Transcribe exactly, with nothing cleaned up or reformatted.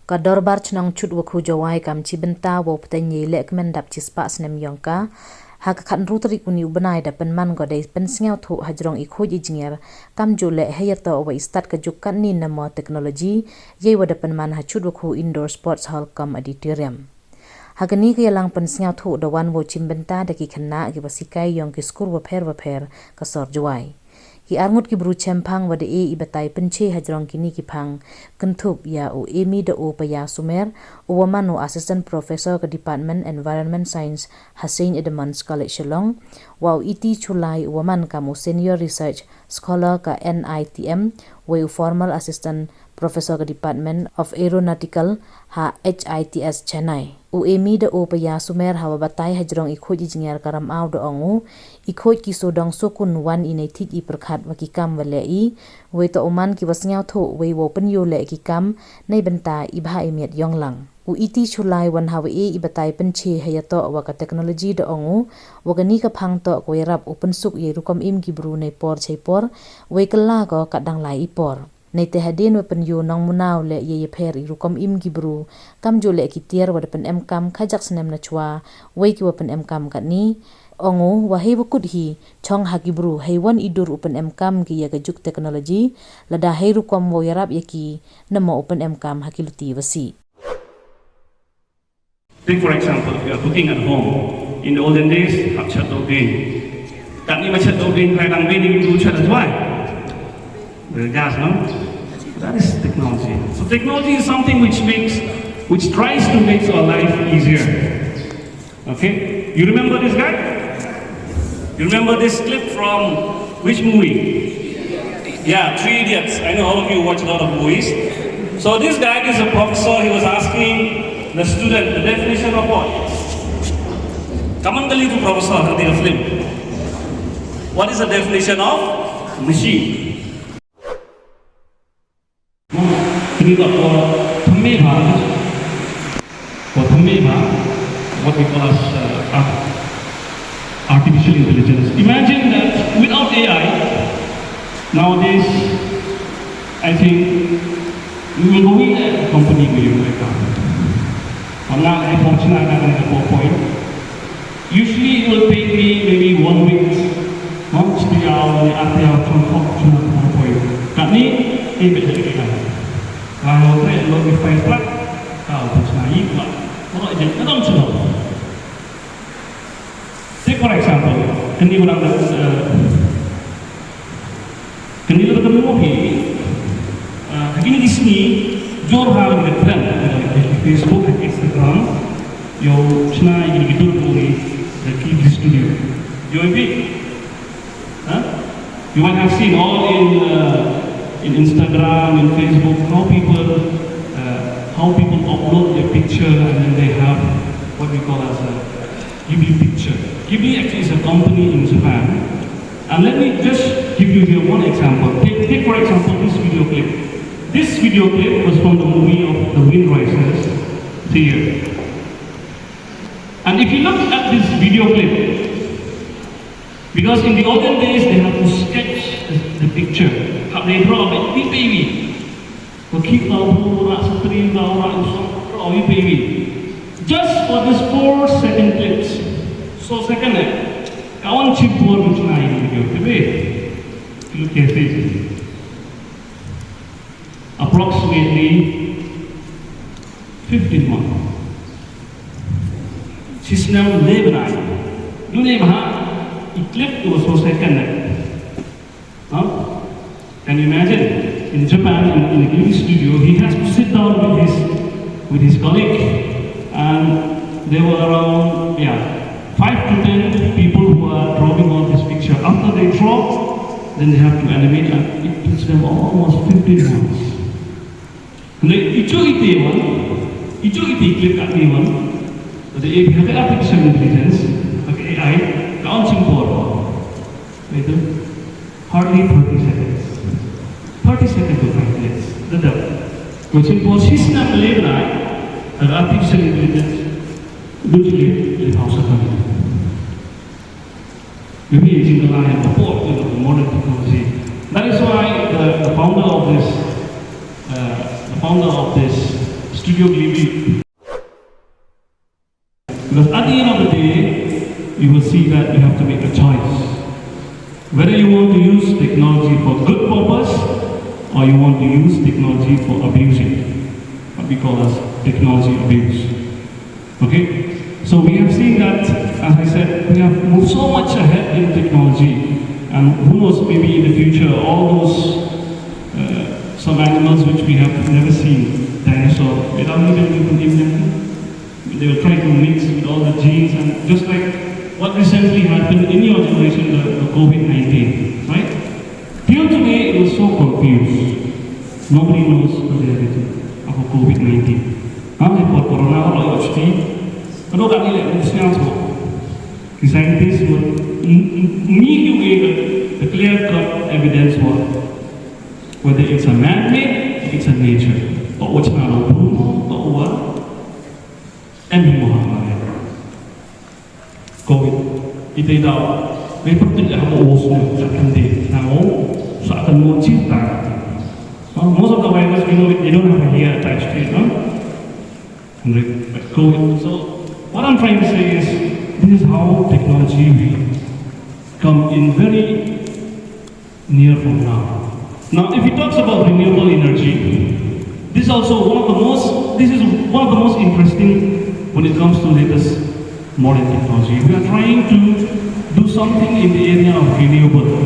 Ka Dorbar Chnong Chutwakhu Jowai kam chi bynta wow pteng yei lehkmen dap chi spah snem yong ka ha ka khatynru tarik uni u bnai da pynman ko dei pynsngewthuh hajrong i khuid i jngiar kam ju leh hei yato wa i stad ka juk katni namo technology yei wa da pynman ha Chutwakhu Indoor Sports Hall cum Auditorium. Ha kani ka yalang pynsngewthuh da wan wow chim bynta da ki khynnah ki wa sikai yong ki skur wapher wapher ka sor Jowai. Ki arngut ki bru chemphang wa da e i batai pynche hajrong kini ki phang kynthup ya u Emi da u Paya Sumer, u wa man u Assistant Professor ka Department Environment Science ha Saint Edmund's College Shillong, wa u Iti Chulai u wa man kam u Senior Research Scholar ka N I T M, wei u Formal Assistant Professor ka Department of Aeronautical ha H I T S Chennai. U Emi da u Paya Sumer ha wa batai hajrong i khuid i jngiar ka Ramaw da ong u, i khuid ki sodong sokun wan i nei thik i pyrkhat wa ki kam wa leh i, wei to u man ki wa sngewthuh wei wow pynyoh leh ki kam nei bynta i bha i miat yong lang. U Iti Chulai wan ha wa e i batai pynche hei yato wa ka technology da ong u, wa kani ka phang to ko yarap u pynsuk yei rukom im ki bru nei por chei por, wei kylla ko kat dang lai i por. Nei te hadien wa pynyoh nong munaw leh yei yapher i rukom im ki bru, kam ju leh ki tiar wa da pynem kam khajak snem na chwa, wei ki wa pynem kam katni. Ong u, wa hei wa kut hi, chong ha ki bru, hei wan i dur u pynem kam ki ya ka juk technology, lada hei rukom wow yarap ya ki, namo u pynem kam ha ki luti wa si. Take for example, if you are cooking at home. In the olden days, hap chet dok ding. Katni ma chet dok ding, hai dang bini tu chet dok wai. The gas, no? That is technology. So technology is something which makes, which tries to make our life easier. Okay? You remember this guy? You remember this clip from which movie? Yeah, Three Idiots. I know all of you watch a lot of movies. So this guy is a professor. He was asking the student the definition of what? Come on, the little professor, the film. What is the definition of machine? Kini ka por thymme bha, por thymme bha, what we call as uh, art- artificial intelligence. Imagine that without A I, nowadays, I think we will go in a company with you right now. Wala ay fortuna ka ka PowerPoint. Usually it will take me maybe one week, months, three hours, the other hour, three hours, three hours, PowerPoint. Katni, eh, bit lagi kan. Kalau saya lo di fire truck, kau tu sana ikut. Kalau je, kau tu sana. Take for example, kani orang dah, uh, kani orang dah move hi, uh, kini kisni, jor ha kani trend, uh, Facebook, Instagram, yo chna kini kitu move hi, the Key Studio. Yo ibi, huh? You might have seen all in uh, in Instagram, in Facebook, how people uh, how people upload their picture and then they have what we call as a Ghibli picture. Ghibli actually is a company in Japan. And let me just give you here one example. Take, take for example this video clip. This video clip was from the movie of The Wind Rises, Tear. And if you look at this video clip, because in the olden days they have to sketch the, the picture. Hap they draw a bit, bit baby. Ko ki ba bu ra satri ba ra usong draw a bit baby. Just for this four second clips, so second eh, kawan chipur muchnai video, okay? Look at this. Approximately fifteen months. Shisnem lebnai. Dune maha, i clip tu so second eh. Huh? Can you imagine? In Japan, in, in a Ghibli studio, he has to sit down with his with his colleague, and there were around, yeah, five to ten people who are drawing on this picture. After they draw, then they have to animate, and it takes them almost fifteen months. Nde ichu iti wan, ichu iti clip at ni wan. Nde ibi ha ka artificial intelligence, ha ka A I, ka on chim por. Itu hardly thirty seconds. Thirty seconds to five minutes. Dadap. Ko chim por shisnem lebnai, ha ka artificial intelligence, dujli le pausa kami. Maybe using the line of the port, you know, the modern technology. That is why the, the founder of this, uh, the founder of this Studio Ghibli. Because at the end of the day, you will see that you have to make a choice. Whether you want to use technology for good purpose or you want to use technology for abusing, what we call as technology abuse. Okay? So we have seen that, as I said, we have moved so much ahead in technology. And who knows, maybe in the future, all those uh, some animals which we have never seen, dinosaur, without even we could name them. They will try to mix with all the genes and just like what recently happened in your generation, the, the COVID nineteen, right? Till today, it was so confused. Nobody knows the reality of a COVID nineteen. Huh? It was corona or H P. Ano kani le, it's not so. The scientists were need to get a clear-cut evidence for whether it's a man-made, it's a nature. But what's not a Bruno, but what? And we will have money. COVID. Ite daw, may pagtil ang mo os mo, sa kande, na mo, sa kan mo cita. Uh, most of the virus, you know, they don't have a hair attached to it, huh? And they, but COVID. So, what I'm trying to say is, this is how technology will come in very near from now. Now, if he talks about renewable energy, this is also one of the most, this is one of the most interesting when it comes to latest modern technology. We are trying to do something in the area of renewable.